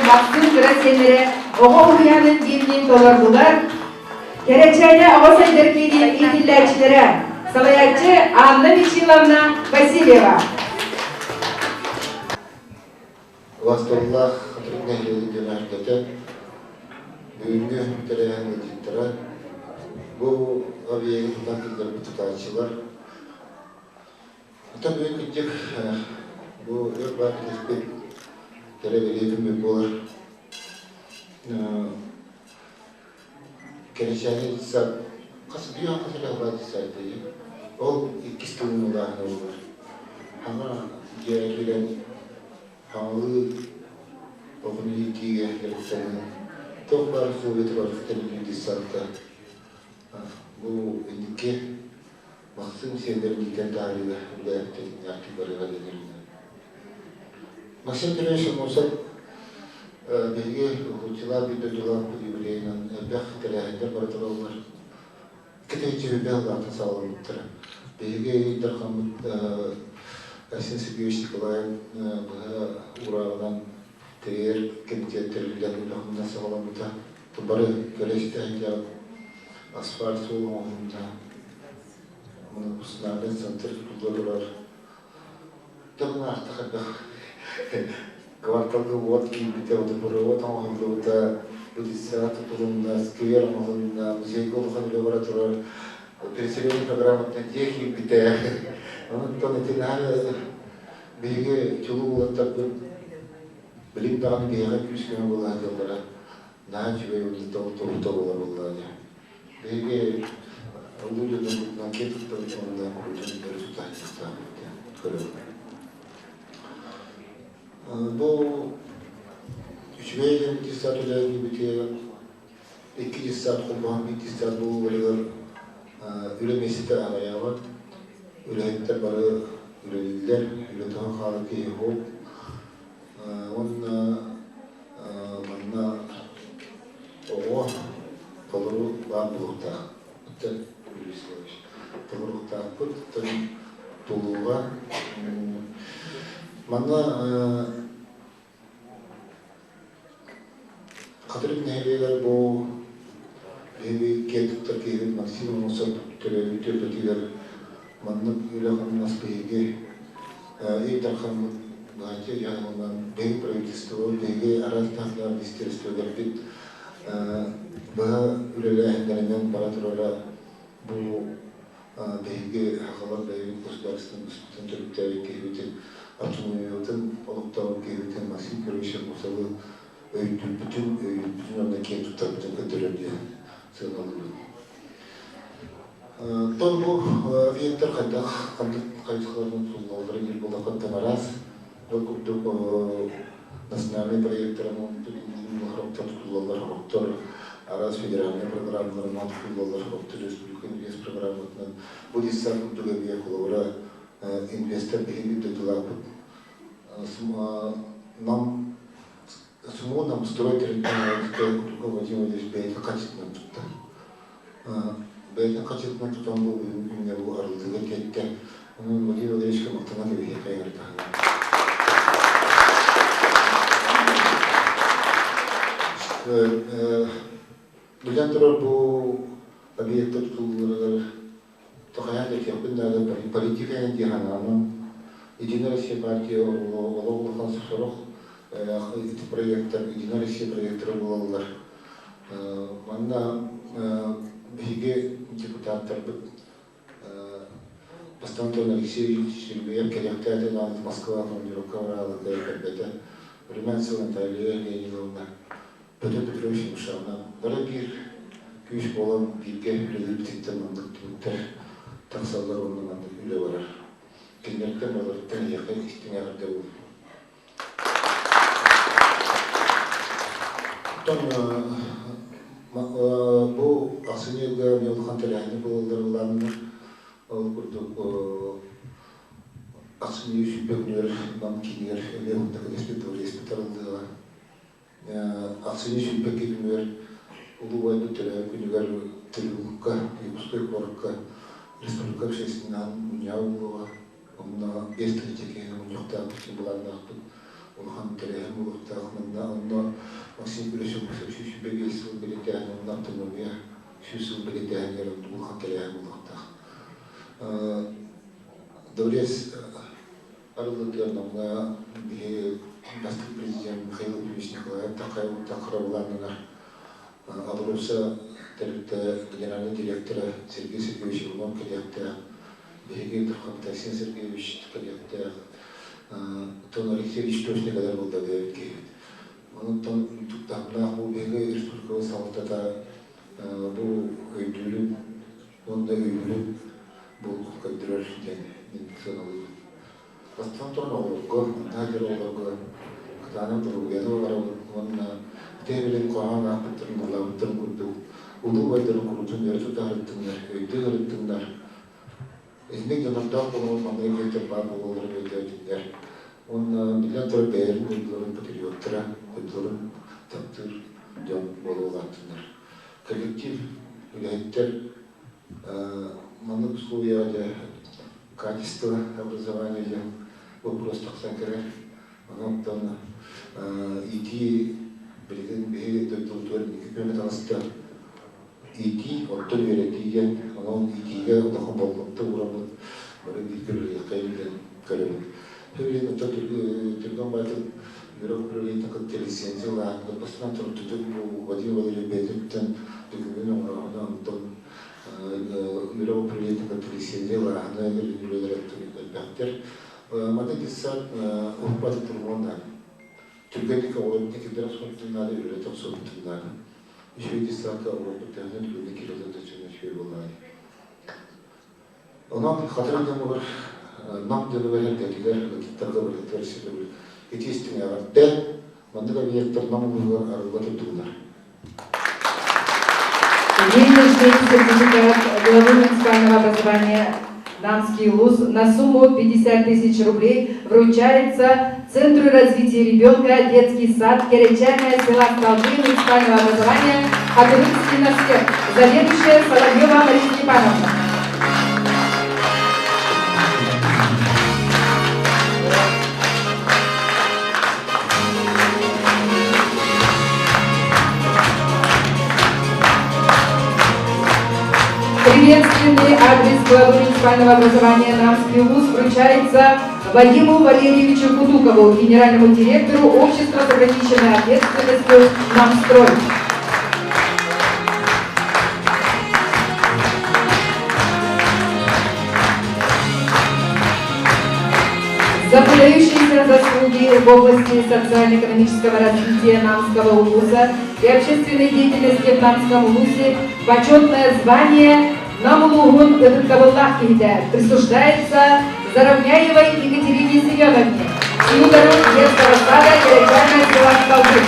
Махсыым кыра сиэннэрэ оҕо уһуйаанын гимнин толордулар. Кэрэчээнэ оҕо сайдар киинин иитиллээччилэрэ, салайааччы Анна Мичиловна Васильева. Убастабыллаах Хатырык нэһилиэгин дьоно-сэргэтэ, бүгүҥҥү тэрээһин ыалдьыттара, бу объегы тутан киллэрбит тутааччылар, Оттон бүгүн кырдьык бу өр баар кэтэспит кэрэ бэлиэ күммүт буолар. Кэрэчээни детсад хас биир хас эрэ сыллаах детсад Ол иккис тылын улааһына буолар. Хаҥа дьиэ киирэн хаҥалыы оҕону иитиигэ дьарыктаныы туох баар условиеты барыта тэриллибит детсадка бу инники Максим сиэннэрин иитэн таһаарыыга үлэлээбиттэрин барыга диэн Максим Петрович Аммосов биһиги уһулуччулаах биир дойдулаахпыт юбилейынан элбэх тэрээһиннэр бара тураллар. Икки тыһыынча сүүрбэ саҕаламмыттара. Биһиги Дархаммыт Айсен Сергеевич Николаев быһа уурааҕынан тэрийэр кэмитиэт тэриллэн үлэхинэн саҕаламмыта. Бары көрө-истэ сылдьан асфальт суол оҥоһунна, национальный центр тутулла турар. Дьон аахтах элбэх кварталга уот киирбитэ, водопровод оҥоһуллубута, полиция тутулунна, сквер оҥоһулунна, музейга улахан үлэ бара турар, переселение программатынан дьиэ киирбитэ. Онон ити наһаа биһиги чулуу уолаттарбыт билим даҕаны биһиэхэ күүс-көмө буола сылдьаллара наһаа үчүгэй уонна туоһута буолар буоллаҕа дии. Биһиги улуу дьоннорбутунан киэн туттабыт уонна куруутун өрө тута сылдьыахтаахпыт диэн көрөбүн. Бу үчүгэй диэн детсад үлэлиибитигэр икки детсад холбоһон биир детсад буолууларыгар үлэ миэстэтэ аҕыйаабат. Үлэһиттэр бары үлэлииллэр, үлэ тоһон хаалар киһи суох. Уонна манна оҕо толору баар буолуохтаах. Оттон Юрий Исаевич, толоруохтаахпыт, оттон тулууга. Манна Хатырык нэһилиэгэр бу биһиги киэн туттар киһибит Максим Аммосов төрөөбүт түөлбэтигэр маннык үлэ-хамнас биһиги Ил Дархаммыт Баатя дьаһалынан биһиги правительство, биһиги араас таһымнаах министерстволарбыт быһа үлэлээһиннэринэн бара турара бу биһиги сахалар бэйэбит государственностьпытын төрүттээбит киһибитин, автономиябытын олохтообут киһибитин Максим Кирович Аммосовы өйдүүрбүтүн, өйүүрбүтүн уонна киэн туттарбытын көрдөрөр диэн сыаналыыбын. Оттон бу объектар хайдах ханнык хайысхаларынан тутуллаллара диир буоллаххыттан араас. Ол курдук национальнай проектарынан тутуллаллар, тутуллаллар, сороктор араас федеральнай программаларынан тутуллаллар, сороктор республика инвест программатынан. Бу детсад курдук эмиэ холобура инвестор биһиги дойдулаахпыт нам СМУ нам строй тэрилтэ курдук Владимир Владимирович бэйэтин хачытынан тутта. Бэйэтин хачытынан тутан бу бүгүҥҥү күҥҥэ бу арыллыыга тиэттэ. Онон Владимир Владимировичка махтана кэбиһиэххэ ыҥыртаһынна. Билэн турар бу объекта тутулларыгар тоҕойон да этиэхпин наада политика диэн санаанан Единая Россия партия олох улахан сорох ити проектар Единая Россия проектара буолаллар. Манна биһиги депутаттарбыт бастаан Антон Алексеевич Сергеев кэлиэхтээтин Москва командировка бараалыга кэлбэтэ. Румянцева Наталья Леонидовна, Петр Петрович Мушавна бары биир күүс буолан бииргэ үлэлиирбититтэн маннык түмүктэр тахсаллар уонна маннык үлэ барар. Кинилэртэн барыларыттан эһиэхэ истиҥ эҕэрдэ буолуо. Оттон бу ахсынньы ыйга эмиэ улахан тэрээһини буолаллар былааннанар. Ол курдук ахсынньы 120 күнүгэр Нам киинигэр эмиэ уһунна кэтэспит дворецпыт арыллыаҕа. Ахсынньы 22 күнүгэр Улуу убайбыт төрөөбүт күнүгэр Трибунка, Якутскай куоракка республика общественноһын мунньаҕа буолуоҕа. Онно 5000 киһини мунньуохтаахпыт, былааннаахпыт. Улахан тэрээһин буолуохтаах. Манна Онно Максим Григорьевич 125 сыл бэлиэтээһин уонна автономия 100 сыл бэлиэтээһинигэр улахан тэрээһин буолуохтаах. Дворец арыллыытыгар Намҥа биһи бастакы президент Михаил Ефимович Николаев Тахарабылааннанар АЛРОСА тэрилтэ генеральнай директора Сергей Сергеевич Иванов кэлиэхтээх, биһиги Константин Сергеевич кэлиэхтээх, Антон Алексеевич точно кэлэр буолла диэбит киһибит. Онтон туттахпына бу биһиги республикабыт салалтата бу өйдүүрүн уонна өйүүрүн бу көрдөрөр диэн мин сыаналыыбын. Бастатан туран оҕолорго, манна оҕолорго кытаанах доруобуйаны баҕарабын уонна ити билин хоһоон аахпыттарын, ыллаабыттарын курдук улуу убайдарын куруутун өрө тута сырыттыннар, өйдүү сырыттыннар. Итинник дьоннордоох буолан маннык өйдөр баар буолалларын өйдөөтүннэр. Уонна биллэн турар бэйэлэрин дойдуларын патриоттара, дойдуларын таптыыр дьон буола улааттыннар. Коллектив, үлэһиттэр маннык условияҕа дьэ качество образования диэн вопрос тахсан кэлэр. Онон иитии билигин биһиги дойдубутугар инники күөҥҥэ таҕыста. Иитии, оттон үөрэтии диэн, онон иитиигэ улахан болҕомто уураммыт бары бииргэ үлэлиэххэйин диэн көрөбүт. Билигин оттон түргэн баайтын үөрэх управлениетын кытта лицензия ылааһыныгар бастатан туран бу Вадим Валерьевич бэйэтиттэн документ оҥорооһуна, онтон үөрэх управлениетын кытта лицензия ылааһына үлэлэр элбэхтэр. Манна детсад уһуппаты тургуон наада. Түргэнник оҕолорбут киллэрэ охсубуттун наада, үлэлэтэ охсубуттун наада. Үчүгэй детсадка оҕолорбут төһөнөн түргэнник киирэллэр да үчүгэй буоллаҕай. Онон хатырык дьонугар Нам дьонугар эргэтигэр ыалдьыттарга барытыгар сөтөгүл ити истиҥ эҕэрдэ маннык объектар Нам улууһугар арылла турдулар. День рождения сертификат главы муниципального образования Намский УЛУС на сумму 50 тысяч рублей вручается Центру развития ребенка детский сад Керечальная села Столбы муниципального образования Хатырыкский Наскер, заведующая Соловьева Мария Степановна. Приветственный адрес главы муниципального образования Намский УЛУС вручается Вадиму Валерьевичу Кутукову, генеральному директору Общества с ограниченной ответственностью «Намстрой». За выдающиеся заслуги в области социально-экономического развития Намского улуса и общественной деятельности в Намском улусе почетное звание Нам улууһун ытыктабыллаах киһитэ присуждается Заровняевой Екатерине Семеновне, тьютору детского сада Кэрэчээнэ села Столбы.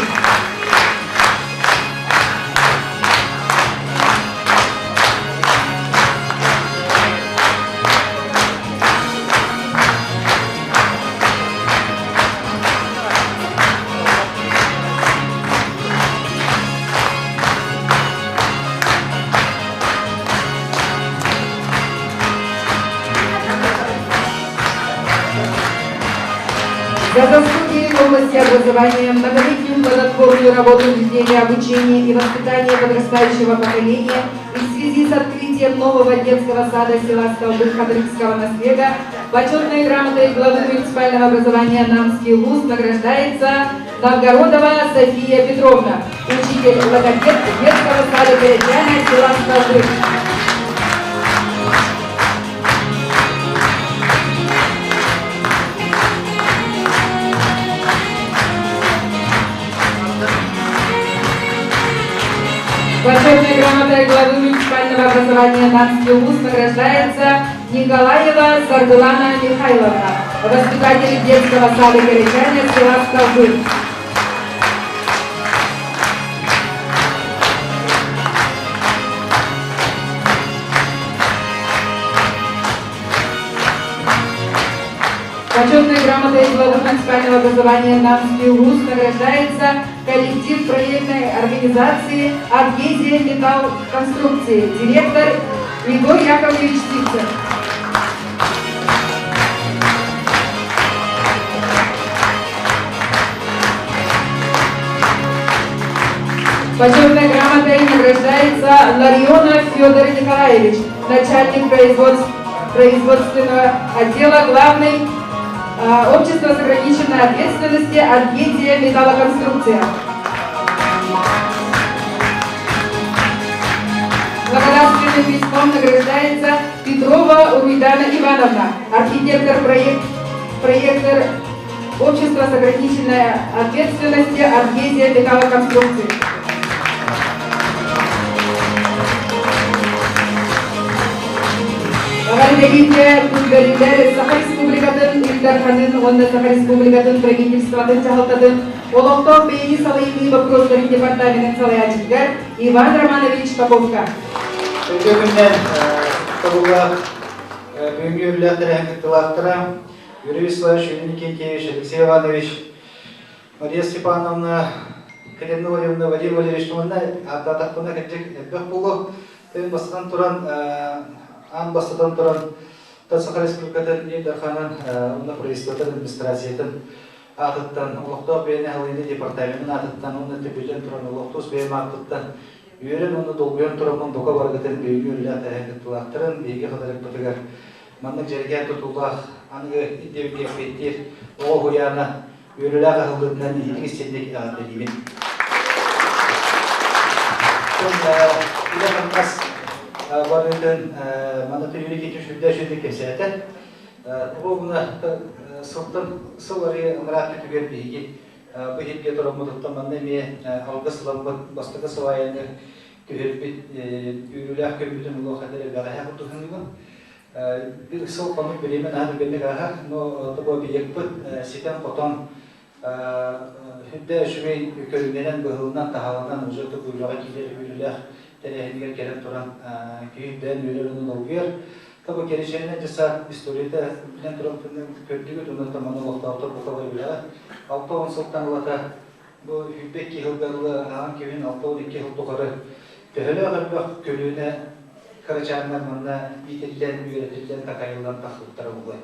За заслуги в области образования, многолетнюю плодотворную работу в деле обучения и воспитания подрастающего поколения и в связи с открытием нового детского сада села Столбы Хадрыкского наслега почетной грамотой главы муниципального образования Намский ЛУЗ награждается Новгородова София Петровна, учитель логопед детского сада Горячана села Столбы. Почетной грамотой главы муниципального образования Намский УЛУС награждается Николаева Саргулана Михайловна, воспитатель детского сада Горячане села Столбы. Почетной грамотой главы муниципального образования Намский УЛУС награждается коллектив проектной организации «Адгезия Металл Конструкции», директор Егор Яковлевич Сивцев. Почетной грамотой награждается Ларионов Федор Николаевич, начальник производственного отдела главной общества с ограниченной ответственности «Аргентия Металлоконструкция». Благодарственным письмом награждается Петрова Уруйдана Ивановна, архитектор проект, проектор общества с ограниченной ответственностью «Аргезия Металлоконструкции». Эҕэрдэлииргэ күлбэриллэр Саха Республикатын Ил Дарханын уонна Саха Республикатын правительствотын дьаһалтатын олохтоох бэйэни салайыныы боппуруостарын департаменын салайааччытыгар Иван Романович Поповка. Өтө күннэн тобула бүгүҥҥү үлэлээх тэрээһин кыттыылаахтара Юрий Вячеславович, Юрий Никитич, Алексей Иванович, Мария Степановна, Калина Валерьевна, Вадим Валерьевич уонна ааттаатахпына кырдьык элбэх буолуо. Тэн бастатан туран, аан бастатан туран Саха Республикатын Ил Дарханын уонна правительствотын администрациятын аатыттан, олохтоох бэйэни аһылыыны департаменын аатыттан уонна төбүллэн туран олохтуус бэйэм ааппыттан үөрэн уонна долгуйан тураммын бука барыгытын бүгүҥҥү үлэлээх тэрээһин кыттыылаахтарын биһиги хатырыкпытыгар маннык дьэргээн тутуулаах аныгы ирдэбилгэ эппиэттиир оҕо уһуйаана үөрүүлээх аһыллыытынан иһитик истинник эҕэрдэлиибин. Үлэ-хамнас барыытын манна Юрий Никитич үрдэ үчүгдүк кэпсээтэ. Ровно сылтан сыл арыйа ынраах түтүгэр биһиги бу иһиргэ тороммутуттан манна эмиэ алгыс ыламмыт бастакы сылайаны түһэрбит үөрүүлээх күммүтүн улуох эдэр элбэҕэһэ курдук саныыбын. Бир сыл хонук бириэмэ наһаа түргэнник ааһар, но тобо объекпыт ситэн-хотон үрдэ үчүгэй көрүҥнэнэн, быһылынан, таһааланан уже тугу үлэҕэ киирэр үөрүүлээх тэрээһинигэр кэлэн туран киһи үөрэр уонна долгуйар. Тобо кэричэннэ дьыса историята билэн туран көрдүгүт, онон таманы олохтоохтор бука бары билэҕэ. 60 сылтан ылата бу 22 сылга ыла аҕам кимин 62 сыл тухары төһөлөөх элбэх көлүөнэ кырачааннар манна иитиллэн, үөрэтиллэн, такайыллан тахсыбыттара буолуой.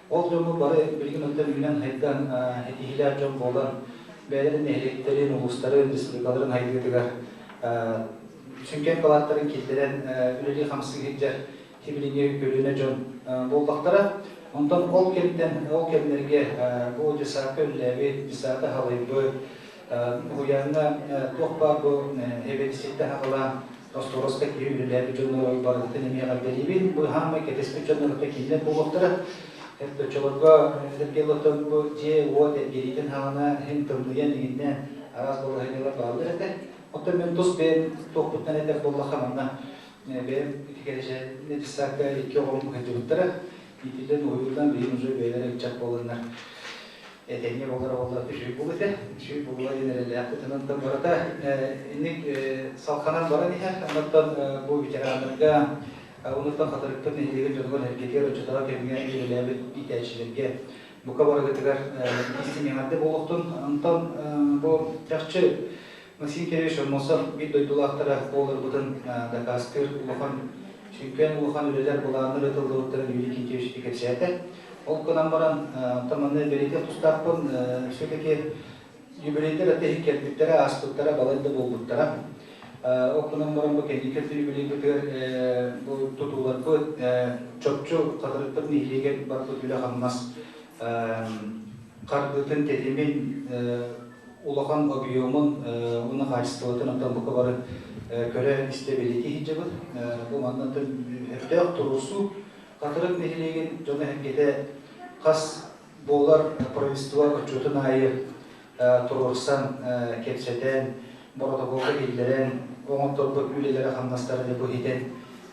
Ол дьоммут бары билигин оттон үүнэн-сайдан этиһиилээх дьон буолан, бэйэлэрин нэһилиэктэрин, улуустарын, республикаларын сайдыытыгар сүҥкэн кылааттарын киллэрэн үлэлии-хамсыы сылдьар сибилиҥҥи көлүөнэ дьон буоллахтара. Онтон ол кэмтэн, ол кэмнэргэ бу десантка үлэлээбит, десанты халыйбыт, уһуйааҥҥа туох баар бу эбэдисситтэн аҕалаан остуораска киһи үлэлээбит дьоннору барытын эмиэ эҕэрдэлиибин. Бу хаамай кэтэспит дьоннор кииннэр буолуохтара. Оччолорго эргелотон бу дьиэ-уот эргириитин хаҕана иһин тымныйан иҥиннэ араас балаһыанньалар бааллар этэ. Оттон мен тус бэйэм туохпуттан этэр буоллахха манна бэйэм ити кэрэчээннэ дьыссаакка икки оҕом сылдьыбыттара. Иитиллэн уһуйуллан билигин уже бэйэлэрэ ыччат буоланнар этэҥҥэ буолара буолла үчүгэй буолуо этэ. Үчүгэй буолуо диэн эрэллээхпит. Онон барыта инник салҕанан баран иһэр. Онон бу ветераннарга, онуттан Хатырыкпыт нэһилиэгин дьонугар-сэргэтигэр оччотооҕу кэмҥэ үлэлээбит иитээччилэргэ бука барыгытыгар истиҥ эҕэрдэ буолуохтун. Онтон бу чахчы Максим Кирович Аммосов биир дойдулаахтара буоларбытын дакаастыыр улахан сүҥкэн улахан үлэлэр былааннар ытыллыбыттарын Юрий Кентьевич кэпсээтэ. Ол гынан баран, оттон манна бэлиэтиэх тустаахпын, все-таки юбилейдэр этэ кэлбиттэрэ, ааспыттара, балай да буолбуттара. Ол гынан баран бу кэнники юбилейбытыгар бу тутууларбыт чопчу Хатырыкпыт нэһилиэгэр барбыт үлэ-хамнас хардыытын, тэтимин улахан объемун уонна хаачыстыбатын оттон бука бары көрө-истэ бэлиэтии сылдьабыт. Бу манна өптөөх туруорсуу Хатырык нэһилиэгин дьоно-сэргэтэ хас буолар правительство отчуотун аайы туруорсан, кэпсэтэн, боротокуолга киллэрэн, оҥотторбут үлэлэрэ-хамнастара дьэ бу хитэн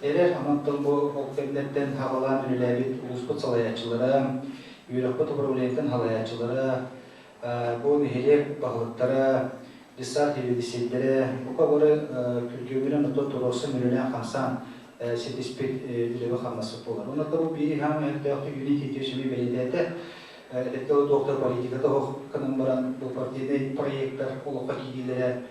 эрэр. Онтон бу ол кэмнэртэн хаҕалаан үлэлээбит улууспут салайааччылара, үөрэхпит управлениетын салайааччылара, Бу нэһилиэк баһылыктара, десант сэбиэдиссэйдэрэ бука бары күргүөмүнэн оттон туруорсан үлэлээн-хамсаан ситиспит үлэбэ-хамнаспыт буолар. Онон бу биир хаамыы өттөөхтүк Юрий Никитич эмиэ бэлиэтээтэ. Этэргэ доктор политиката оһох гынан баран бу партийнай проектар олоххо киириилэрэ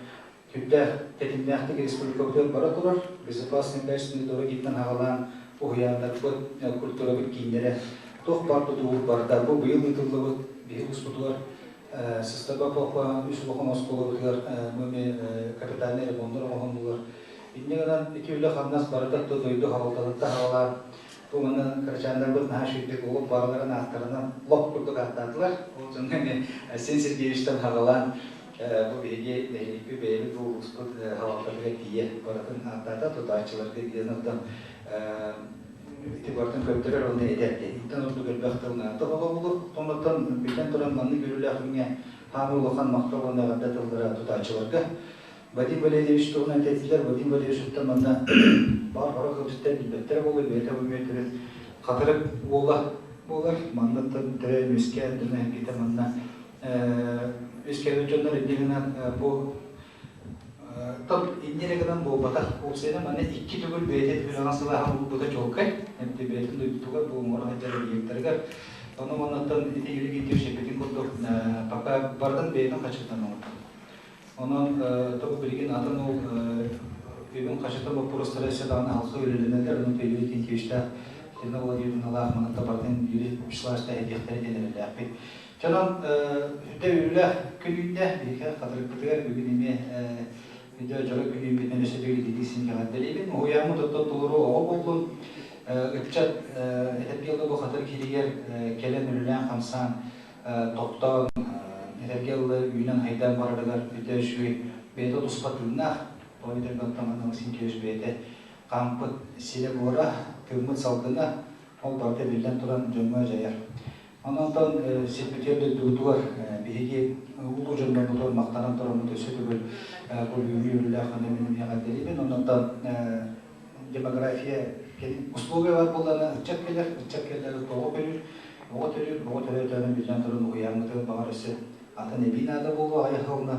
сүрдээх тэтимнээхтик республикабытыгар бара турар. Безопасный качественный дороги-тан аҕалаан уһуйааннарбыт, культурабыт кииннэрэ туох баар тутуу барыта бу быйыл ыытыллыбыт биһи успутугар. Сыстаба үс улахан оскуолабытыгар мы капитальный ремонттар оҥоһуллулар. Инньэ гынан ити үлэ-хамнас барыта дойду халалтатыттан хаалаан бу манна кырачааннарбыт наһаа үчүгэйдик олох барыларын ааттарынан лоп курдук ааттаатылар. Ол дьоҥҥо эмиэ Айсен Сергеевичтан хаҕалаан бу биһиги нэһилиэкпит бэйэбит бу улууспут халалтатыгар тиийэ барытын ааттаата тутааччыларга диэн оттон ити барытын көрдөрөр уонна этэр диэн. Итинтэн ордук элбэх тыл наада холобулу. Оннуттан биллэн туран маннык үөрүүлээх күҥҥэ хаамыы улахан махтал уонна эҕэрдэ тыллара тутааччыларга. Вадим Валерьевич туһунан этэтилэр. Вадим Валерьевич манна баар хорох ыалдьыттар билбэттэрэ буолуо, бэйэтэ бу мүөтүрүн хатырык уола буолар. Манныттан төрөөн үөскээн дьоно эргитэ манна үөскээбит дьоннор инньэ гынан бу топ инньэ эрэ гынан буолбатах. Уопсайынан манна икки төгүл бэйэтэ түһүлэҕин сылааһын булбута чуолкай. Бэйэтин дойдутугар бу оҥоро сылдьар объектарыгар. Ону маннаттан ити Юрий Георгиевич эппитин курдук пока барытын бэйэтин хачытынан оҥордо. Онон тобу билигин атын ол үбүн хачыта боппуруостара өссө даҕаны алҕыы үлэлэнэллэр. Онон Юрий Тинтевичтээх Елена Владимировналаах манна барытын Юрий Вячеславовичтаах этиэхтэрэ диэн эрэллээхпит. Дьонон үрдэ үүрүүлээх күн үүннэ. Биһиэхэ хатырыкпытыгар бүгүн эмиэ видео дьоро күн үүммүтүнэн өссө төгүл ититии синкэҕэрдэлиибин. Уһуйааммыт оттон толору оҕо буоллун. Ыччат этэргэ дылы бу хатырык иһигэр кэлэн үлэлээн-хамсаан тохтоон этэргэ дылы үүнэн-хайдан барарыгар өтө үчүгэй бэйэтэ туспа тыыннаах тоҕо диэтэргэ оттон манна Максим Кириллович бэйэтэ хаампыт сирэ-буора, тыыммыт салгына ол барыта биллэн туран дьоҥҥо дьайар. Онон сирбитигэр дойдубутугар биһиги улуу дьоннорбутугар махтанан тураммыт өссө төгүл бу бүгүҥҥү үөрүүлээх күнү мин эҕэрдэлиибин. Оннуттан демография кэлин условия бар буоллаҕына ыччат кэлэр, ыччат кэллэр тоҕо көрүүр, оҕо төрүүр, оҕо төрөөтөҕүнэ биллэн туран уһуйааҥҥытыгар баҕар өссө атын эбии наада буолуо аҕыйах сылына.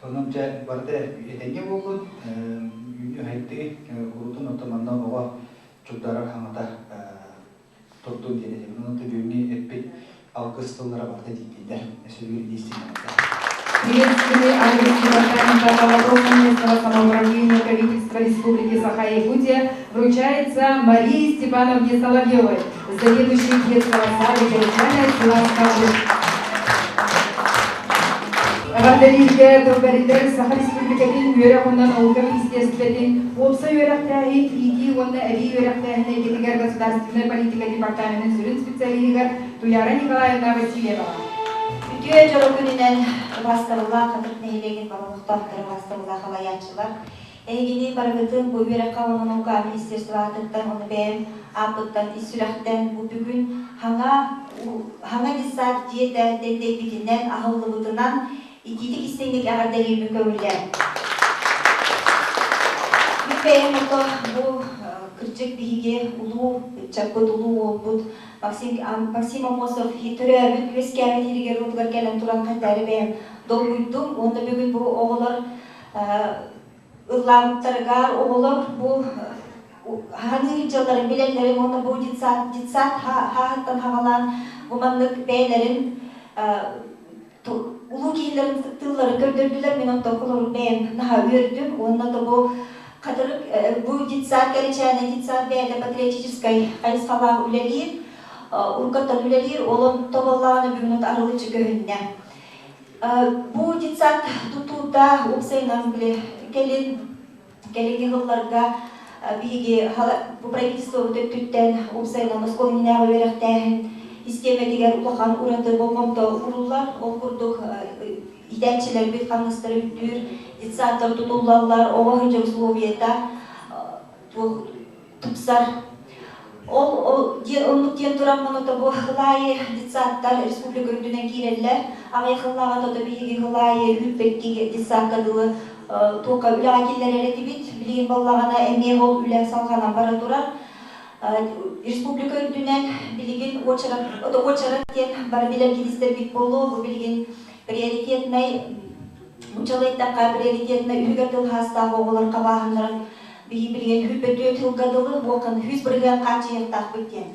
Онон дьэ барыта этэҥҥэ буоллун, үүнүү-сайдыы куруутун оттон манна оҕо чугдаарар хаҥата турдун диэн этим. Онон бүгүҥҥү эппит алгыс тыллара барыта тиийдиннэр. Өссө Приветственный адрес Департамента по вопросам местного самоуправления правительства Республики Саха-Якутия вручается Марии Степановне Соловьевой, заведующей детского сада Киричана села Скажи. Эҕэрдэлииргэ тыл бэриллэр Саха Республикатын үөрэх уонна наука министерствотын уопсай үөрэхтээһин, иитии уонна эбии үөрэхтээһин эйгэтигэр государственнай политика департаменын сүрүн специалиһыгар Туяра Николаевна Васильеваҕа. Үтүө дьоро күнүнэн убаастабыллаах Хатырык нэһилиэгин олохтоохторо, убаастабыллаах салайааччылар! Эһигини барыгытын бу үөрэххэ уонна наука министерство аатыттан уонна бэйэм ааппыттан ис сүрэхтэн бу бүгүн хаҥа хаҥа детсад дьиэтэ дэндэйбитинэн, аһыллыбытынан итиитик истиҥник эҕэрдэлиирбин көҥүллээн. Мин бэйэм ото бу кырдьык биһиги улуу ыччаппыт, улуу уолбут Максим, Максим Аммосов төрөөбүт, үөскээбит сиригэр-уотугар кэлэн туран хайдары бэйэм долгуйдум уонна бүгүн бу оҕолор ыллаабыттарыгар оҕолор бу хаһан дьылларын билэллэрин уонна бу детсад детсад хааһыттан хаҕалаан бу маннык бэйэлэрин улуу киһилэрин тылларын көрдөрдүлэр мин онтон холорун бэйэм наһаа үөрдүм уонна да бу хатырык бу детсад кэричээнэ детсад бэйэтэ патриотическай хайысхалаах үлэлиир уруккаттан үлэлиир ол тоболлаҕына бүгүн арылыччы көһүннэ. Бу детсад тутуута уопсайынан били кэлин кэлиҥҥи сылларга биһиги бу правительствобут өттүттэн уопсайынан оскуола иннинээҕи үөрэхтээһин систиэмэтигэр улахан ураты болҕомто ууруллар. Ол курдук иитээччилэрбит хамнастара үрдүүр, детсадтар тутуллаллар, оҕо сылдьар условиета тупсар. Ол диэн оннук диэн тураммын ото бу Хылаайы детсадтар республика үрдүнэн киирэллэр. Аҕыйах сыллааҕыта ото биһиги Хылаайы Үүрбэкки детсадка дылы туохха үлэҕэ киллэрэр этибит. Билигин буоллаҕына эмиэ ол үлэ салҕанан бара турар. Республика үрдүнэн билигин уочарат, ото уочарат диэн бары билэр киристэрбит буолуо. Бу билигин приоритетнай нууччалыы эттэххэ приоритетнай үһүгэр тыл хаастаах оҕолор хабааһыннарын биһи билигин 24 сылга дылы буолкан 100% хааччыйыахтаахпыт диэн.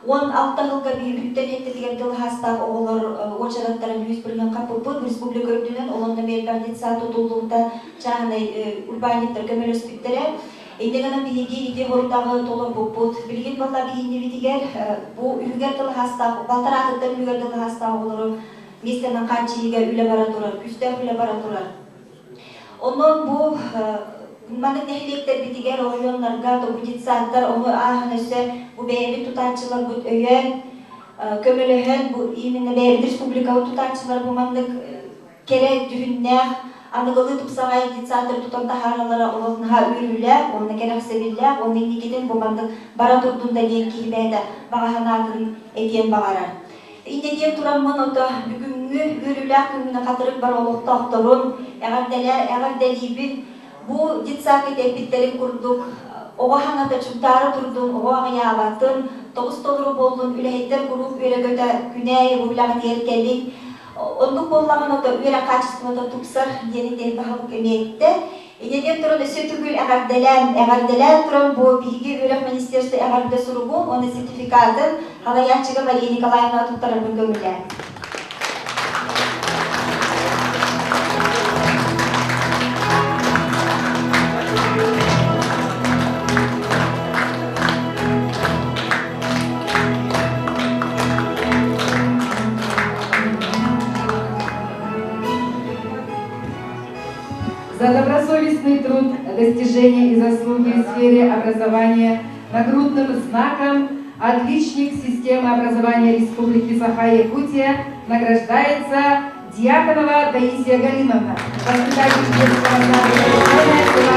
16 сылга биһи бүттэн эттэтигэр тыл хаастаах оҕолор уочараттарын 100% хаппыппыт республика үрдүнэн олонно миэрбэх детсад тутуллубута чааһынай урбаанньыттар көмөлөспүттэрэ. Инньэ гынан биһиги ити хорудаҕы толорбуппут. Билигин балла биһиннибитигэр бу үһүгэр тыл хаастаах балтараатыттан үһүгэр тыл хаастаах оҕолору Миэстэнэн хааччыйыыга үлэ бара турар, күүстээх үлэ бара турар. Онон бу маннык нэһилиэктэрбитигэр, оройуоннарга бу детсадтар ону ааһан өссө бу бэйэбит тутааччыларбыт өйөөн, көмөлөһөн, бу именно бэйэбит республикабыт тутааччылар бу маннык кэрэ дьүһүннээх, аныгылыы тупсаҕай детсадтары тутан таһаараллара олох наһаа үөрүүлээх уонна кэрэхсэбиллээх уонна инникитин бу маннык бара турдун да диэн киһи бэйэтэ баҕа санаатын этиэн баҕарар. Инньэ диэн тураммын ото бүгүҥҥү үөрүүлээх күҥҥүнэ хатырык бар олохтоохторун эҕэрдэлиибин. Бу детсадка эппиттэрин курдук оҕо хаҥата чугдаара турдун, оҕо аҕыйаабатын, тоҕус толору буоллун, үлэһиттэр куруук үөрэ-көтө күнээйи бу үлэҕитигэр кэлиҥ. Оннук буоллаҕына ото үөрэх хаачыстыбата тупсар диэн ити баһылык эмиэ эттэ. Инньэ туран өссө төгүл эҕэрдэлээн, эҕэрдэлээн туран бу биһиги үөрэх министерство эҕэрдэ суругун уонна сертификатын халайааччыга Мария Николаевна туттарарбын көҥүлээн. За добросовестный труд, достижения и заслуги в сфере образования нагрудным знаком «Отличник системы образования Республики Саха-Якутия» награждается Дьяконова Таисия Галиновна, воспитатель детского сада села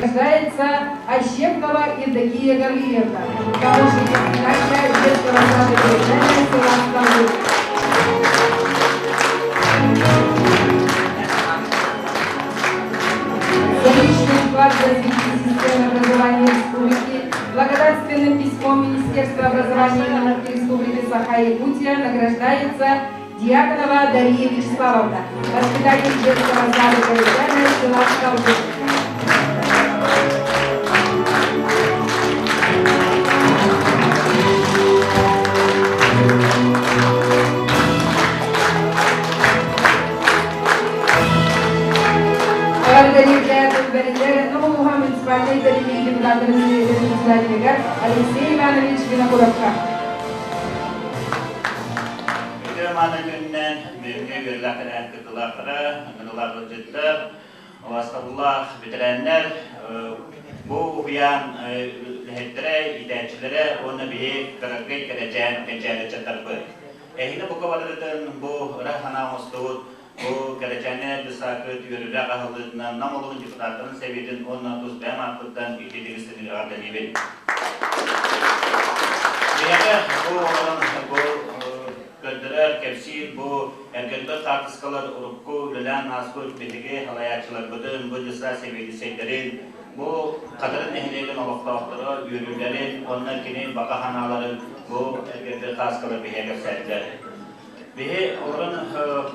Рождается Ощепкова Евдокия Гаврилевна, помощник воспитателя детского сада Бережная села Столбы. За личный вклад в развитие системы образования республики благодарственным письмом Министерства образования и науки Республики Саха-Якутия награждается Дьяконова Дарья Вячеславовна, воспитатель детского сада Бережная села Столбы. Эҕэрдэлииргэ бэриллэр Новолуха муниципальнай тэриллии депутаттарын Сэбиэтин председателигэр Алексей Иванович Винокуровка. Үтүө мааны күнүнэн бүгүҥҥү үөрүүлээх тэрээһин кыттыылаахтара, ыҥырыылаах ыалдьыттар, убаастабыллаах бэтэрээннэр, бу уһуйаан үлэһиттэрэ, иитээччилэрэ уонна биһи кыракый кэрэчээн кэнчээри ыччаттарбыт. Эһигини бука барыгытын бу ыра санаа оҥостубут бу кэрэчээнэ десакыт үөрүүлээх аһыллыытынан Нам улууһун депутаттарын сэбиэтин уонна тус бэйэм ааппыттан итиитик истиҥник эҕэрдэлиибин. Биһиэхэ бу олорон бу көрдөрөр, кэпсиир бу эргэрбэт хаартыскалар урукку үлэлээн ааспыт биһиги салайааччыларбытын, бу десант сэбиэдиссэйдэрин, бу Хатырын нэһилиэгин олохтоохторо үөрүүлэрин уонна кини баҕа санааларын бу эргэрбэт хааскалар биһиэхэ кэпсээтилэр. Биһи олорон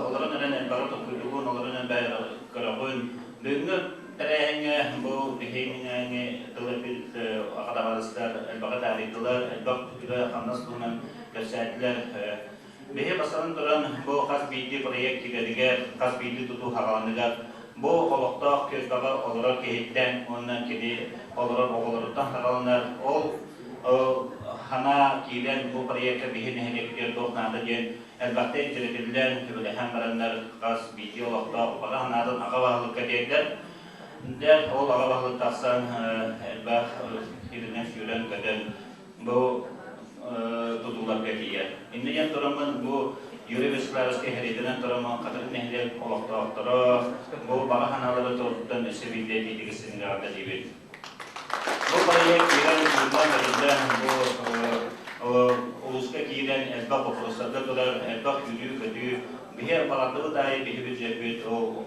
олорон эрэн элбэҕи толкуйдугун, олорон элбэҕи көрөҕүн. Бүгүҥҥү тэрээһиҥҥэ бу биһи минээҥи тыл эппит аҕа табаарыстар элбэҕи таарыйдылар, элбэх үлэ-хамнас туһунан кэпсээтилэр. Биһи бастатан туран бу хас биирдии проект киирэригэр, хас биирдии тутуу хаҕаланыгар бу олохтоох түөлбэҕэ олорор киһиттэн уонна кини олорор оҕолоруттан саҕаланар. Ол хана киирэн бу проекка биһи нэһилиэкпитигэр туох наада диэн элбэхтик дьэрэтиллэн, үбүлэһэн бараннар хас биирдии олохтоох баҕа санаатын аҕа баһылыкка тиэрдэр. Дьэ, ол аҕа баһылык тахсан элбэх сиринэн сүүрэн-көтөн бу тутууларга тиийэр. Инньэ диэн тураммын бу Юрий Вячеславовичка хэриэтинэн тураммын Хатырык нэһилиэк олохтоохторо бу баҕа санаалары туруттан өссө биирдэ этиитигэр синигэҕэ диибит. Бу проект киирэн уурбан бэриллэн бу улууска киирэн элбэх боппуруостарга турар, элбэх үөрүү-көтүү. Биһи баҕардыбыт аайы биһи бюджеппит ол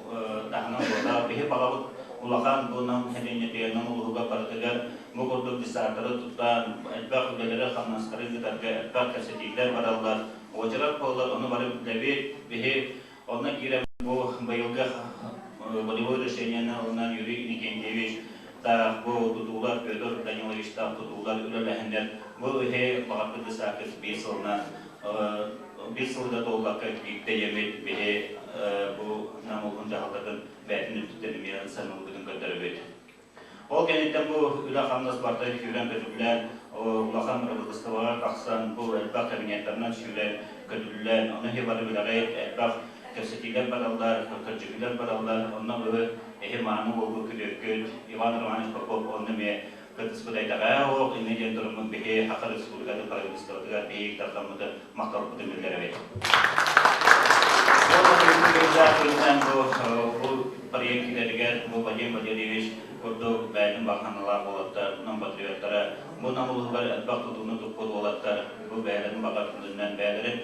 таһынан буолла. Биһи баҕабыт улахан бу Нам сэлиэнньэтигэр, Нам улууһугар барытыгар Бу курдук десантары туттан, элбэх үлэлэри-хамнастары ыытарга элбэх кэпсэтиилэр бараллар, уочарат буоллар, ону бары билэбит. Биһи онно киирэн бу быйылгы волевой решениены ылынан Юрий Иннокентьевич таах бу тутуулар Петр Данилович таах тутуулар үлэлэһэннэр бу иһи баҕарбыт десаакыт биир сылынан биир сылга туоллакка биирдэ диэммит биһи бу Нам улуһун дьаһалтатын бэйэтин өттүттэн эмиэ саныылбытын көрдөрөбүт. Ол кэнниттэн бу үлэ-хамнас барыта сүүрэн-көтүллэн, улахан бырабыыталыстыбаҕа тахсан, бу элбэх кабинеттарынан сүүрэн, көтүллэн, ону иһи бары билэҕит, элбэх кэпсэтиилэр бараллар, көрдьүгүлэр бараллар, онно быһы эһи мааны уолгу күтүөккүт Иван Романович Попов онно эмиэ кыттыспыт эйтэҕээ оһох, иннэ диэн туруммут биһи Саха Республикатын правительствотыгар биһиги тарҕаммыты махталбытын биллэрэбит. Бу проект килэригэр бу Вадим Валерьевич курдук бэйэтин баҕаналаах уолаттар, нам патриоттара, бу нам улууһугар элбэх тутууну туппут уолаттар бу бэйэлэрин баҕатынан бэйэлэрин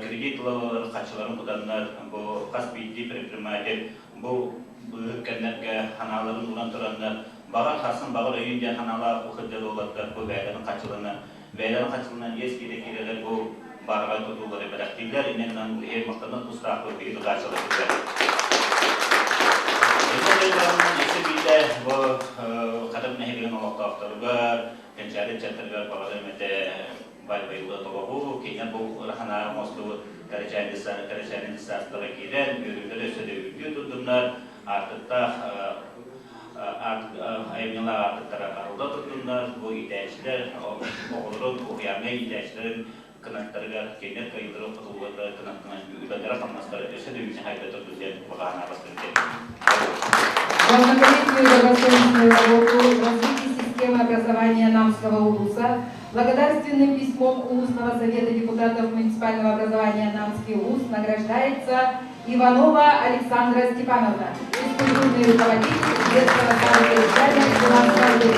кредит ылаллар, харчыларын кутаннар, бу хас биирдии предприниматель бу быыһык кэмнэргэ ханааларын ууран тураннар, баҕар харсын, баҕар өйүүн диэн ханаалаах бу кырдьар уолаттар бу бэйэлэрин харчылана бэйэлэрин харчыларынан иэс киирэ-киирэлэр бу баараҕай тутуулары бэлэхтииллэр, иннинэн иһин махтанар тустаахпыт биһиги тутааччыларбытыгар. Өссө биирдэ бу Хатым нэһилиэгин олохтоохторугар, кэнчээри ыччаттарыгар баҕарыам этэ бай-байылла толоҕу, кинилэр бу ырахан оҥостубут кэрэчээнин саастара киирэн, үөрүүлэрэ өссө да үрдүү турдуннар, аартыктаах айымньылаах аартыктара арылла турдуннар, бу иитээччилэр оҕолорун уһуйааҥҥа иитээччилэрин кынаттарыгар, кинилэр кыайыылары хотулларыгар кынаттанан үлэлэрэ-хамнастара өссө да үүнэ-хайда турдун диэн баҕа бастыҥ За многолетнюю добросовестную работу в развитии системы образования Намского улуса благодарственным письмом Улусного совета депутатов муниципального образования Намский улус награждается Иванова Александра Степановна, физкультурный руководитель детского сада «Перечальник» села Столбы.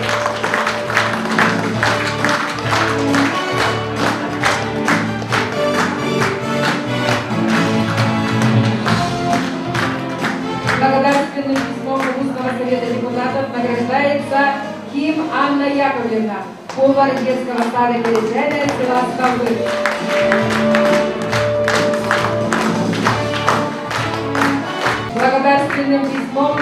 Благодарственным письмом Улусного совета депутатов награждается Ким Анна Яковлевна, повар детского сада «Перечальная» села Столбы. Благодарственным письмом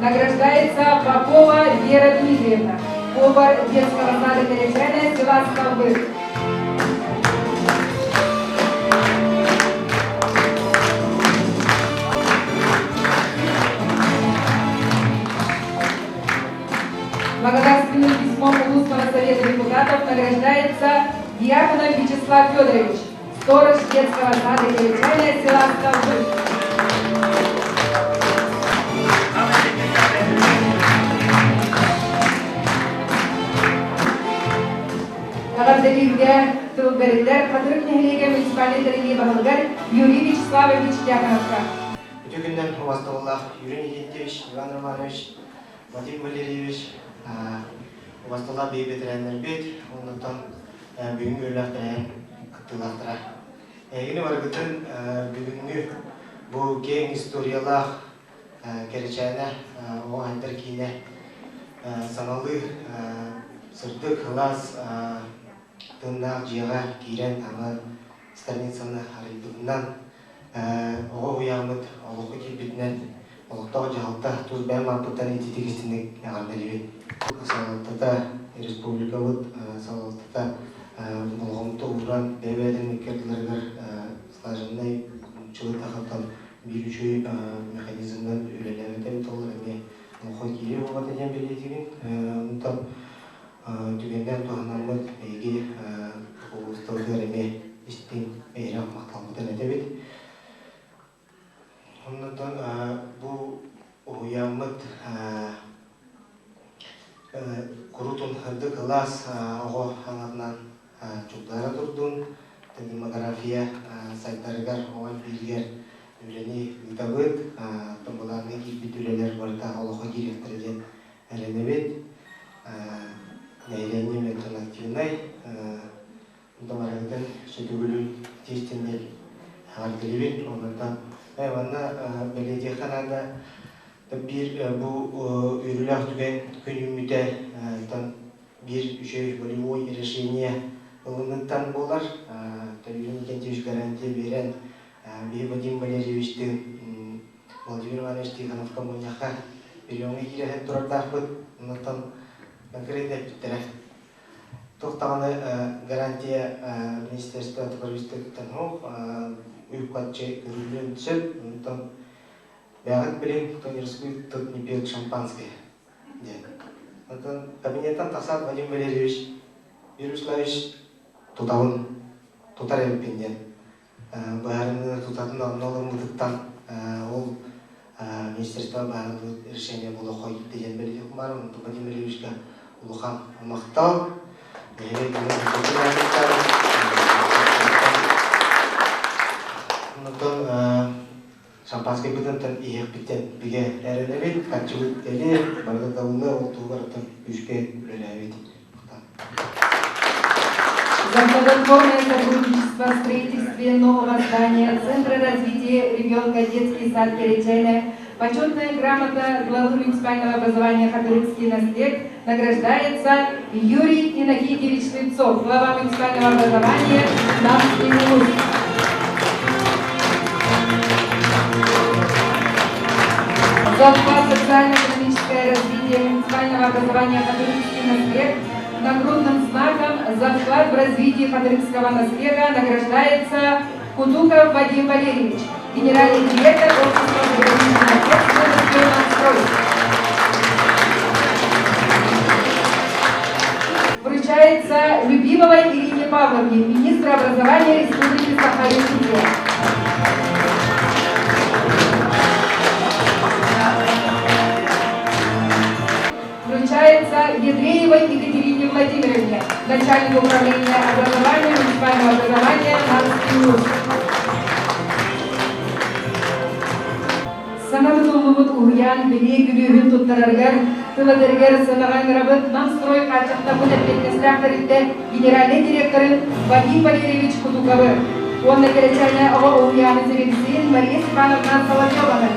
награждается Попова Вера Дмитриевна, повар детского сада «Перечальная» села Столбы. Благодарственным письмом Улусного совета депутатов награждается Дьяконов Вячеслав Федорович, сторож детского сада «Перечальная» села Столбы. Эҕэрдэлииргэ тыл бэриллэр Хатырык нэһилиэгэ муниципальнай тэриллии баһылыгар Юрий Вячеславович Дьяконовка. Үтүө күнүнэн убастабыллаах Юрий Никитич, Иван Романович, Вадим Валерьевич, убасталаах биһиги бэтэрээннэрбит, оннуттан бүгүҥҥү үөрүүлээх тэрээһин кыттыылаахтара. Эһигини барыгытын бүгүҥҥү бу киэҥ историялаах Кэрэчээнэ оҕо айдар киинэ саҥалыы сырдык, сылаас тыыннаах дьиэҕэ киирэн аны страницаны арыйбытынан оҕо уһуйааммыт олоххо киирбитинэн олохтоох дьаһалта тус бэйэм ааппыттан итиитик истиҥник эҕэрдэлиибин. Салалтата, республикабыт салалтата болҕомто ууран бэйэ-бэйэтин икки ардыларыгар слаженнай чылытахаттан биир үчүгэй механизмынан үлэлээбитэ эбит ол эмиэ олоххо киирии буолбата диэн бэлиэтиибин. Онтон түгэнинэн туһанаммыт биһиги улуустарыгар эмиэ истиҥ иһирэх махталбытын этэбит. Оннуттан бу уһуйааммыт курутун ырдык кылаас оҕо аҥатынан чугдара турдун, демография сайдарыгар оҕо элбииригэр үлэни ыытабыт. Оттон былааҥҥа киирбит үлэлэр барыта олоххо киириэхтэрэ диэн эрэнэбит. Нэһилиэнньэ мөлтөн активнай. Онтон барыгытын сөтүгүлүн тиэстиннэр эҕэрдэлиибин. Онтон манна бэлиэтиэххэ наада биир бу үөрүүлээх түгэн күн үүммүтэ биир үчүгэй волевой решение ылыныттан буолар. Юрий Никитич гарантия биэрэн, биһи Вадим Валерьевичтыын Владимир Иванович Тихоновка мунньахха приемҥа киирэ турардаахпыт. Онтон конкретно эппиттэрэ. Туох даҕаны гарантия министерство правительствоттан суох, үп-харчы көрүллүөн сөп. Онтон бэйэҕит билиҥ, кто не рискует, тот не пьет шампанское диэн. Онтон кабинеттан тахсаат Вадим Валерьевич Юрий Вячеславович тутабын, тутар эбиппин диэн быһаарыныыны тутатын онно ылыммытыттан ол министерство быһаарыллыбыт решение буола хойут диэн бэлиэтиэхпин баар. Онтон Вадим Валерьевичка улахан махтал. Онтон шампанскайбытын иһиэхпиттэн бигэ эрэнэбит, харчыбыт кэлиэ, барыта табыллыа, ол туһугар оттон күүскэ үлэлээбит. За плодотворное сотрудничество в строительстве нового здания Центра развития ребенка «Детский сад Кэрэтчээнэ» почетная грамота главы муниципального образования Хатырыкский наслед награждается Юрий Иннокентьевич Слепцов, глава муниципального образования Намский улус. За вклад в социально-экономическое развитие муниципального образования Хатырыкский наслед нагрудным знаком за вклад в развитие Хатырыкского наслега награждается Кутуков Вадим Валерьевич, генеральный директор общества «Строй». Вручается Любимовой Ирине Павловне, министру образования Республики Саха-Якутия. Вручается Ядреевой Екатерине Владимировне, начальнику управления образования муниципального образования Намский улус. Саҥа тутуллубут уһуйаан билии күлүүһүн туттарарыгар, тыл этэригэр сыанаҕа ыҥырабыт Намстрой хааччахтаммыт эппиэтинэстээх тэрилтэ генеральнай директорын Вадим Валерьевич Кутуковы уонна Кэрэчээнэ оҕо уһуйаанын сэбиэдиссэйин Мария Степановна Соловьеваны.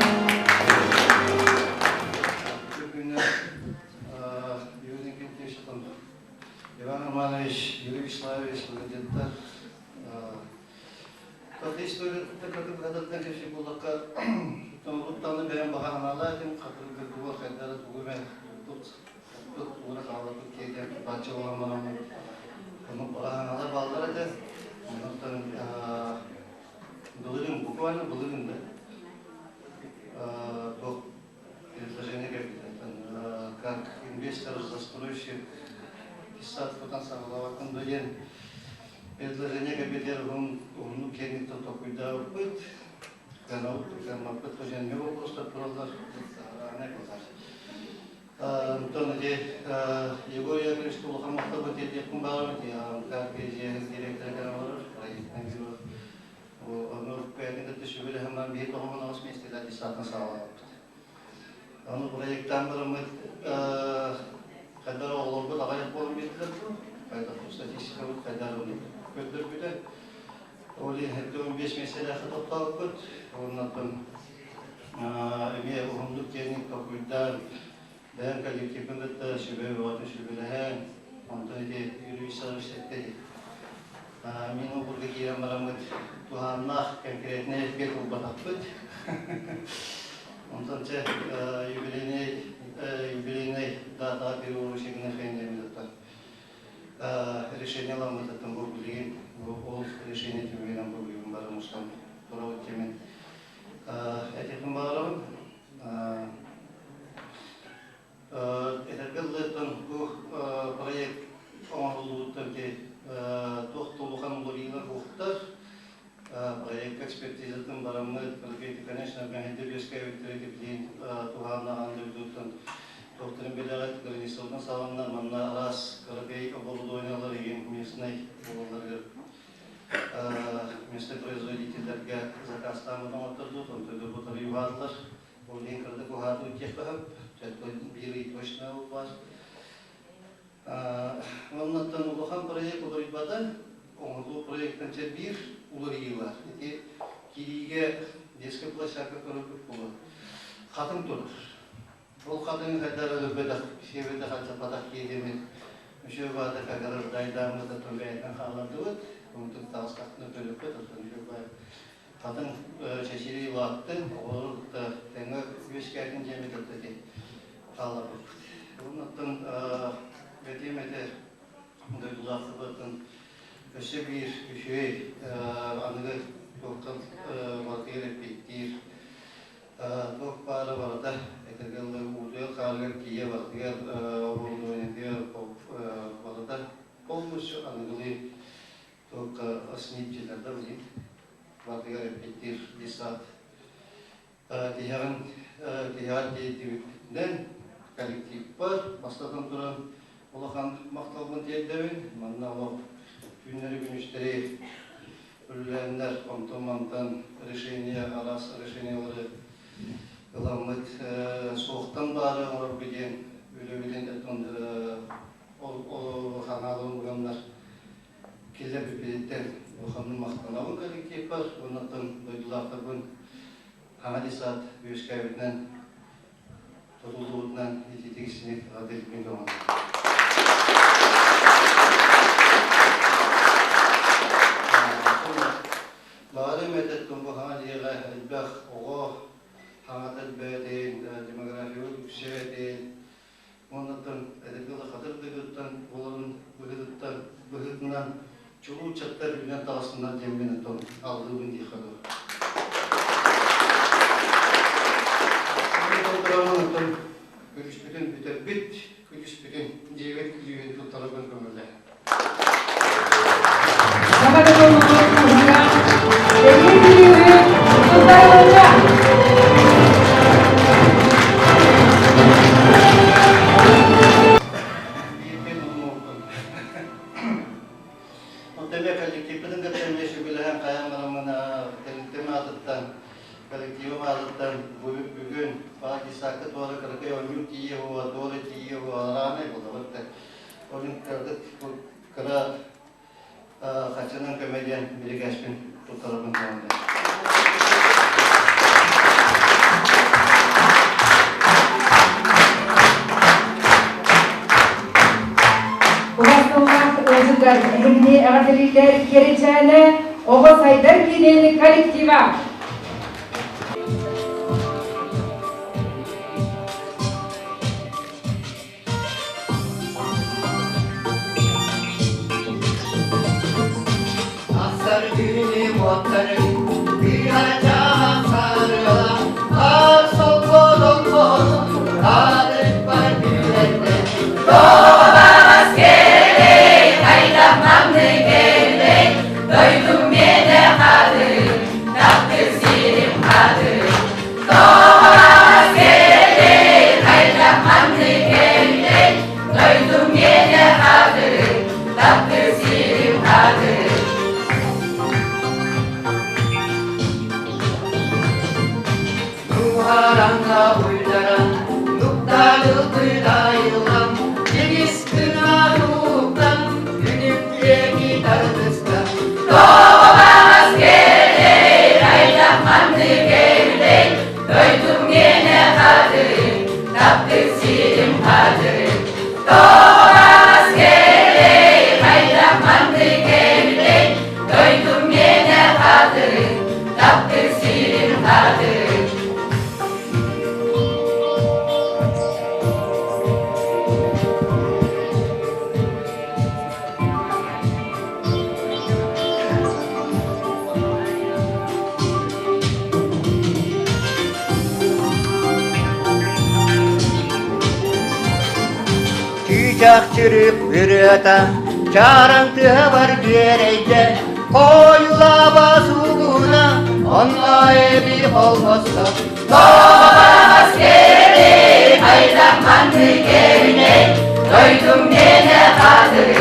Күнү Юрий Никитич, Иван Романович, Юрий Вячеславович, студенттар Историята кэпсиир буоллахха, урут бэйэм баҕа санаалаах этим, хатырыгыргыга хайдара тугу эмэ тут тут уура хааларбыт киһи бачча буолан бараммын оннук баҕа санаалар бааллар этэ. Онтон былырыын буквально былырыын да туох предложение кэлбитэ. Как инвестор, застройщик, сад тутан саҕалаабаккын да диэн предложение кэлбитигэр уһун уһуннук киэҥник толкуйдаабыппыт. Кыанабыт кыаммаппыт вопростар тураллар. Онтон ити Егор Яковлевич улахан махталбыт тиэрдиэхпин баҕарабын. КПЖ директора кэлэн олорор, проектный бюро. Ону бэйэтин кытта сүбэлэһэн баран биһи тоҕомун аҕыс миэстэлээх десантан саҕалаабыппыт. Ону проектаан бараммыт хайдах оҕолорбут аҕыйах буолан биэрдилэр дуу, хайдах статистикабыт хайдах көрдөрбүтэ. Ол иһин 15 миэстэлээххэ тохтообуппут. Оннуттан эмиэ уһуннук киэҥник толкуйдаан, бэйэм коллективпын кытта сүбэ бөҕөтүн сүбэлэһэн, онтон ити Юрий Вячеславович эттэ мин обурга киирэн бараммыт туһааннаах конкретнай эппиэт ылбатахпыт. Онтон чэ юбилейный юбилейный датаҕа переворочегина хэннэммит решение ламмытыттан бу билигин ол решение түмүгүнэн бу бүгүн бары мустан турабыт диэмин этиэхпин баҕарабын. Этэргэ дылыттан бу проект оҥоһуллубуттан туох да улахан уларыйыылар суохтар. Проект экспертизатын бараммыт, конечно, мэһэйдэр үөскээбиттэрэ билигин туһааннаах дойдуттан туохтарын билэҕит, границабытын саҕанна манна араас кыракый оборудованиелар игин местный буолалларыгар местный производительлэргэ заказтааммыт оҥоттордут, онтон дурбутары уһаатылар. Ол иһин кыратык уһаатыы диэххэ сөп, биир ый точно баар. Оннуттан улахан проект уларыйбата, оҥоһуллуу проектан чэ биир уларыйыы баар. Ити киириигэ детскай площадка көрөрбүт буолуо. Хатыҥ турар. Ол хатыҥы хайдах өлөрбөтөх, сиэбэтэх, алдьаппатах киһи үчүгэй баата кагырар дайдааммыт оттон бэйэтинэн хааллардыбыт. Онтон таҕыстахпына көрүөхпүт, оттон үчүгэй баай. Хатыҥ чэчирии улааттын, оҕолору кытта тэҥҥэ үөскээтин диэммит ити хаалларбыппыт. Оннуттан бэтиэм этэ дойдулаахтарбытын өссө биир үчүгэй аныгы туохтан барытыгар эппиэттиир туох баара барыта этэргэ дылы уутуйар хаарыгар тиийэ барытыгар оборудованиетыгар барыта полностью аныгылыы туохха снипчилэрдэ билигин барытыгар эппиэттиир детсад тиһэҕин тиһэҕэр тиийдибитинэн коллективпар бастатан туран улахан махталбын тиэрдэбин. Манна олох түүннэри-күнүстэри үлэлээннэр онтон-мантан решение араас решениелары ыламмыт суохтан баары оҥорорго диэн үлэбитин ол ханаалын уганнар киллэрбиппититтэн улаханнык махтанабын коллективпар уонна дойдулаахтарбын хаҥа десант үөскээбитинэн тутуллубутунан итиитик истиҥник эҕэрдэлиирбин көҥүл. Баҕарым этэ бу хаҥа дьиэҕэ элбэх оҕо хаҥата элбээтин, демографиябыт үксээтин, Уоннаттан эдэргэ хатыр дойдуттан буоларын быһыытыттан быһыытынан чулуу ыччаттар үүнэн таҕыстыннар диэммин оттон алгыыбын диэххэ дуу. Оттон күлүспүтүн бүтэрбит, күлүспүтүн дьиэбит күлүүһүн туттарарбын көҥүллээ. Саха докумуонун туһугар бэлиэ күлүүһү туттарылынна. Оттон коллективпытын кытта эмиэ сүбэлэһэн хайаан бараммын тэрилтэм аатыттан, коллективым аатыттан бүгүн Паакистакка туора кыракый оонньуур тиийэ буола, туора тиийэ буола, араанай буолабыт да. Onun кыратык кыра хаччынан көмө диэн бирикээспин туттарарбын көҥүллээн. Убастыллаах ыалдьыттар, эһигини эҕэрдэлииллэр Кэричээнэ оҕо сайдар киинин коллектива. Ахсар күнү уоттары кыырачаах сарыала аар солко-долгону аадырыппар күлэннэ Тоҕо кэлэй, хайдах маннык кэлэй, дойдум миэнэ хатыы, таптыыр сирим хатыы. Тоҕо кэлэй, хайдах маннык кэлэй, дойдум миэнэ хатыы, таптыыр сирим хатыы. Дууһараҥҥа уйдаран, нуктаалылтыдайыллан, тигис гына нууктан, күнүктүөки тардыстан. Тоҕо баҕас кэлэй, хайдах маннык кэлэй, дойдум миэнэ хатыы, таптыыр сирим хатыы. Тоҕо баҕас кэлэй, хайдах маннык кэлэй, дойдум миэнэ хатыы, таптыыр сирим хатыы. Чыычаах чырык ырыата чааран тыаһабар биэрэйдэ Хойулаба суугуна онно эби холбосто Тоҕо кэлэй, хайдах маннык кэлэй, дойдум миэнэ хатыы,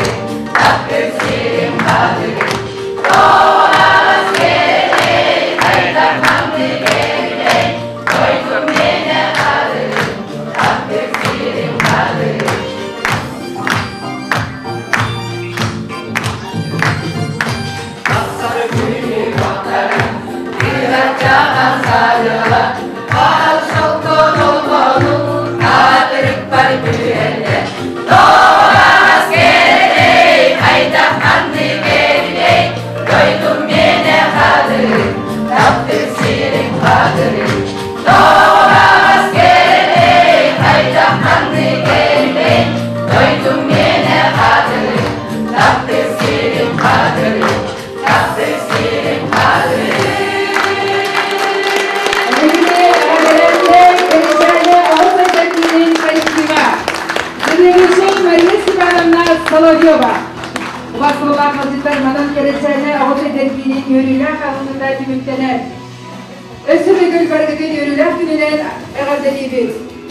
таптыыр сирим хатыы. Тоҕо кэлэй, хайдах маннык кэлэй, дойдум миэнэ хатыы, таптыыр сирим хатыы. Тахсар күнү уоттарын Кыырачаан сарыала, Хаар солко-долгону Аатырыкпар түһэллэ. Тоҕо кэлэй, хайдах ханнык кэлэй, Дойдум миэнэ хатыы, Соловьева. Убастыбылаах ыалдьыттар манан кэрэчээнэ оҕо сайдар киинин үөрүүлээх аһыллыыта түмүктэнэр. Өссө төгүл барыгытын үөрүүлээх күнүнэн эҕэрдэлиибит.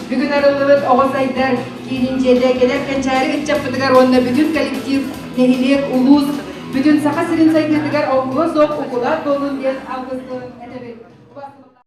Бүгүн арыллыбыт оҕо сайдар киинин дьиэтэ кэлэр кэнчээри ыччаппытыгар уонна бүтүн коллектив, нэһилиэк, улуус, бүтүн Саха сирин сайдыытыгар оҥкула суох укулаат буоллун диэн алгыстыын.